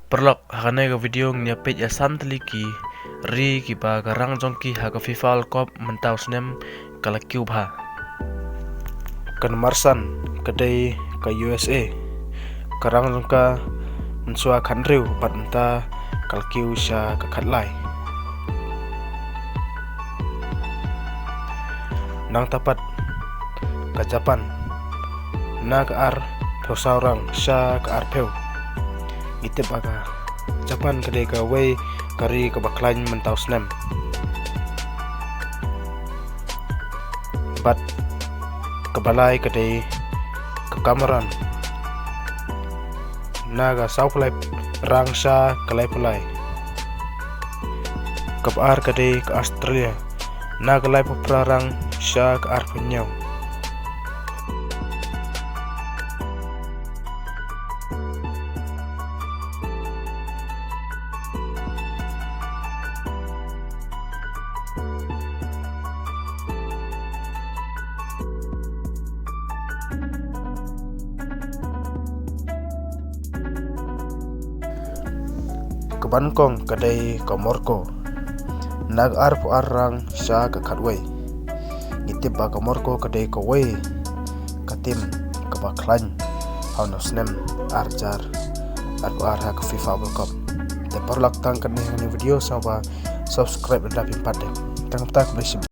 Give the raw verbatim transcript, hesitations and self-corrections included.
Paralok, ha kane ka video ngin ïa peit ïa san tylli ki ri kiba ka rang jong ki ha ka FIFA World Cup mynta u snem ka la kiew bha. Ka number san ka dei ka U S A. Ka rang jong ka mynshuwa khathynriew bad mynta ka la kiew sha ka khatlai. Nangta pat ka Japan na ka arphew saw rang sha ka arphew. Ngi tip ba ka Japan ka dei kawei ka ri kaba khlaiñ mynta u snem. Bad kaba lai ka dei ka Cameroon na ka sawphew lai rang sha ka laiphew lai. Kaba ar ka dei ka Australia na ka laiphew phra rang sha ka arphew hynñiew. Kaba nyngkong ka dei ka Morocco na ka arphew ar rang sha ka khatwei. Ngi tip ba ka Morocco ka dei kawei ka team kaba khlaiñ ha u snem ar hajar arphew ar ha ka FIFA World Cup. Te paralok, tang katne ha kane ka video, sngewbha subscribe lada phim pat dep. Tang katne, khublei shibun.